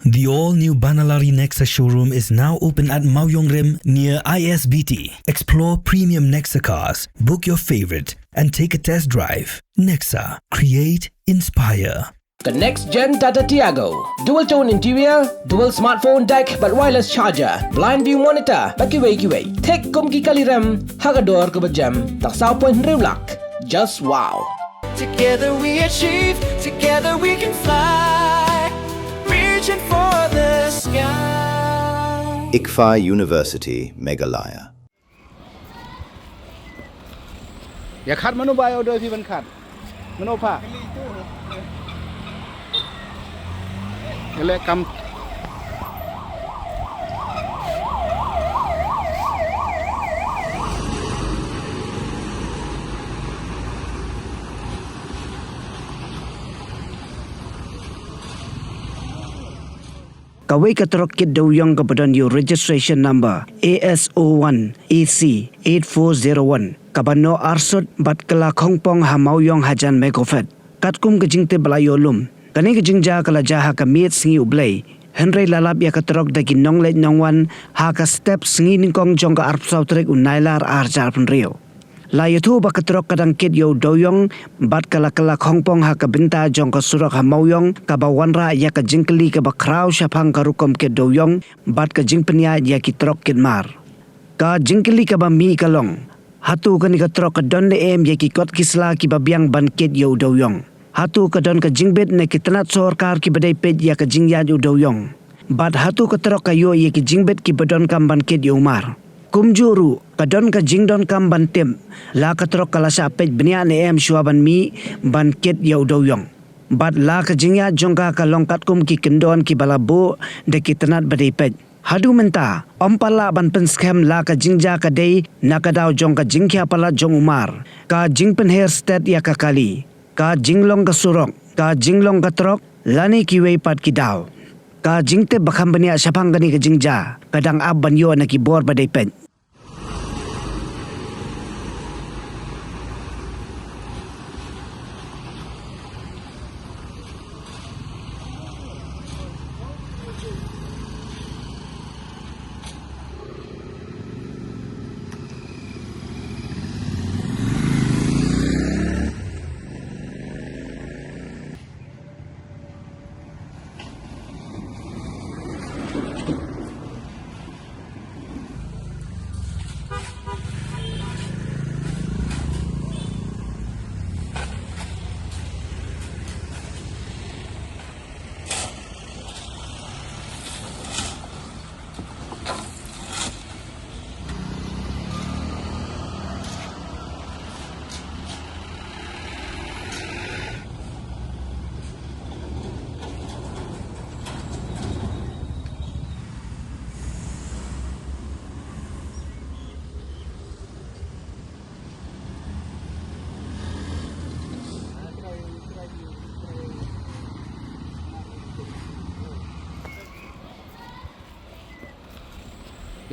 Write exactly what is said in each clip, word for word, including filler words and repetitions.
The all-new Banalari Nexa showroom is now open at Mawiong Rim near I S B T. Explore premium Nexa cars, book your favorite, and take a test drive. Nexa, create, inspire. Ka next gen Tata Tiago. Dual tone interior, dual smartphone deck, bad wireless charger, blind view monitor, bad kiwei kiwei. Thik kum ki kali rem, ha ka dor kaba jem, tang saw point hynriew lak. Just wow. Together we achieve, together we can fly. Reaching for the sky. ICFAI University, Meghalaya. Ïa khat mano ba ïa u doi phi ban khat. Mano pha. Ïa leh kam. Kawei ka trok kit dewiong kaba don ïa u registration number A S O one A C eight four zero one, kaba noh arsut bad kylla khongpong ha Mawiong hajan Mekophet. Katkum ka jingtip ba la ïoh lum, kane ka jingjia ka la jia ha ka miet sngi U Blei, hynrei la lap ïa ka trok da ki nongleit nongwan ha ka step sngi nyngkong jong ka arphew saw tarik u Nailar arhajar arphew hynriew. La ïathuh ba ka trok ka dang kit ïa u dewiong bad ka la kylla khongpong ha ka bynta jong ka surok ha Mawiong, kaba wanrah ïa ka jingkylli kaba khraw shaphang ka rukom kit dewiong bad ka jingpynïaid ïa ki trok kit mar. Ka jingkylli kaba mih ka long, hato kane ka trok ka don ne em ïa ki kot ki sla kiba biang ban kit ïa u dewiong? Hato ka don ka jingbit na ki tnat sorkar kiba dei peit ïa ka jingïaid u dewiong? Bad hato ka trok ka ïoh ïa ki jingbit kiba donkam ban kit ïa u mar? Kumjuh ruh, ka don ka jingdonkam ban tip la ka trok ka la shah peit bniah ne em shuwa ban mih ban kit ïa u dewiong, bad la ka jingïaid jong ka ka long katkum ki kyndon kiba la buh da ki tnat ba dei peit. Haduh mynta, ym pat lah ban pynskhem la ka jingjia ka dei na ka daw jong ka jingkhia palat jong u mar, ka jingpynher stet ïa ka kali, ka jinglong ka surok, ka jinglong ka trok, lane kiwei pat ki daw. Ka jingtip ba kham bniah shaphang kane ka jingjia ka dang ap ban ïoh na ki bor ba dei peit.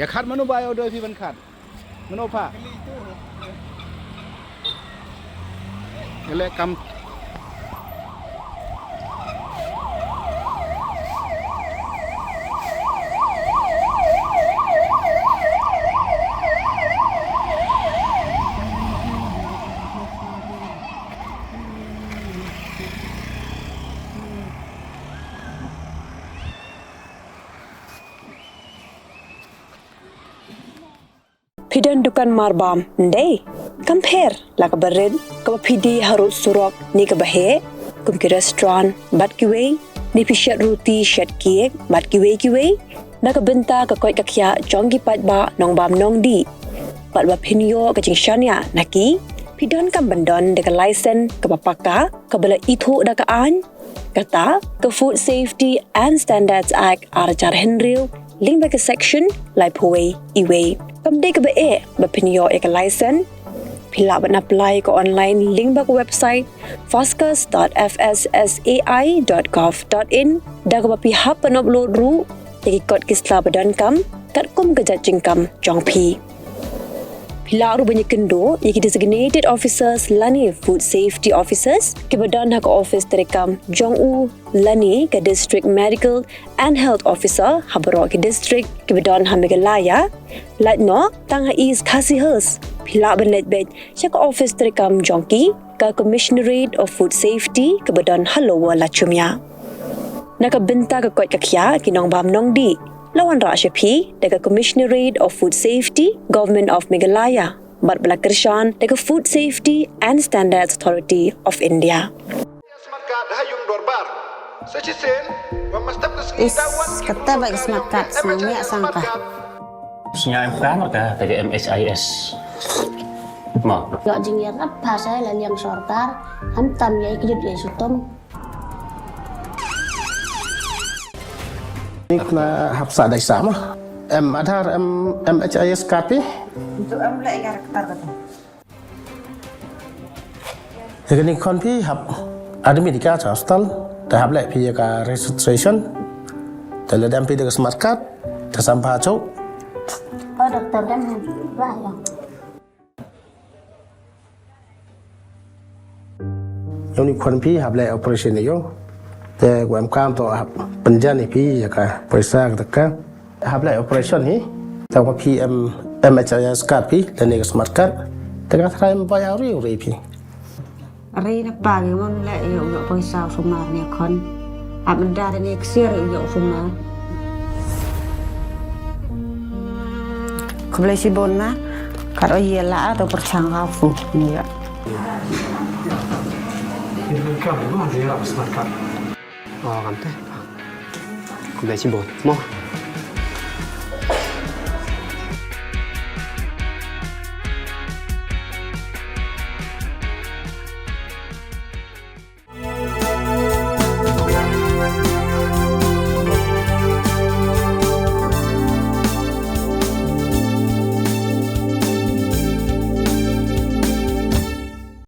Ïa khat mano ba ïa u doi phi ban khat. Mano pha. Ïa leh kam. Phi don dukan marbam, ym dei? Kam pher, la kaba rit, kaba phi die harud surok, ne kaba heh, kum ki restaurant, bad kiwei, ne phi shet ruti, shet cake, bad kiwei kiwei, na ka bynta ka koit ka khiah jong ki paidbah nongbam nongdih. Bad ba phin ïoh ka jingshaniah na ki, phi donkam ban don da ka license kaba paka, kaba la ithuh da ka aiñ, kata ka Food Safety and Standards Act arhajar hynriew, lyngba ka section laiphew wei E wei. Kam dei kaba eh ba phin ïoh ïa ka license. Phi lah ban apply ka online lyngba ka website foscus dot F S S A I dot gov dot in, da kaba phi hap ban upload ruh ïa ki kot ki sla ba donkam katkum ka jait jingkam jong phi. Phi lah ruh ban ïakynduh ïa ki designated officers lane food safety officers kiba don ha ka office treikam jong u lane ka district medical and health officer ha baroh ki district kiba don ha Meghalaya. Lait noh tang ha East Khasi Hills, phi lah ban leit beit sha ka office treikam jong ki, ka Commissionerate of Food Safety kaba don ha Lower Lachumia. Na ka bynta ka koit ka khiah ki nongbam nongdih, la wanrah sha phi da ka Commissionerate of Food Safety, Government of Meghalaya, bad ba la kyrshan da ka Food Safety and Standards Authority of India. Is, kata ba ka smart card, snang ïa sang ka. Sngewbha marka ka M H I S. Mo. Ïoh jingïarap ha sa la liang sorkar, khamtam ïa ki jut ïa shitom. Ni kena hap sa dai sa mo. Em Aadhaar, em M H I S card phi. Untuk em leh ïa ka ktar kata. Ïa kane khon phi hap admit ïa ka cha hospital, te hap leh phi ïa ka registration. Te lada em phi da ka smart card, te sam pha chok. Oh, doktor kan ba ïa. Ïa une khon phi hap leh operation ïa u. Te u em kam to hap pynjan ïa phi ïa ka poisa ka taka. Hap leh operation hi. Tang ba phi em M H I S card phi, lane ka smart card. Te ka tharai em bai auri uri phi. Ri na pa ngi mon leh ïa u ïoh poisa u sumar ne khon. Hap menda ne ksiar ïa u ïoh u sumar. Khublei shibun ma. Kat o ïa la to pyrshang ka fu. Ïa. Ïa ka ma ïa la smart card. Oh, kan te. Khublei shibun. Mo.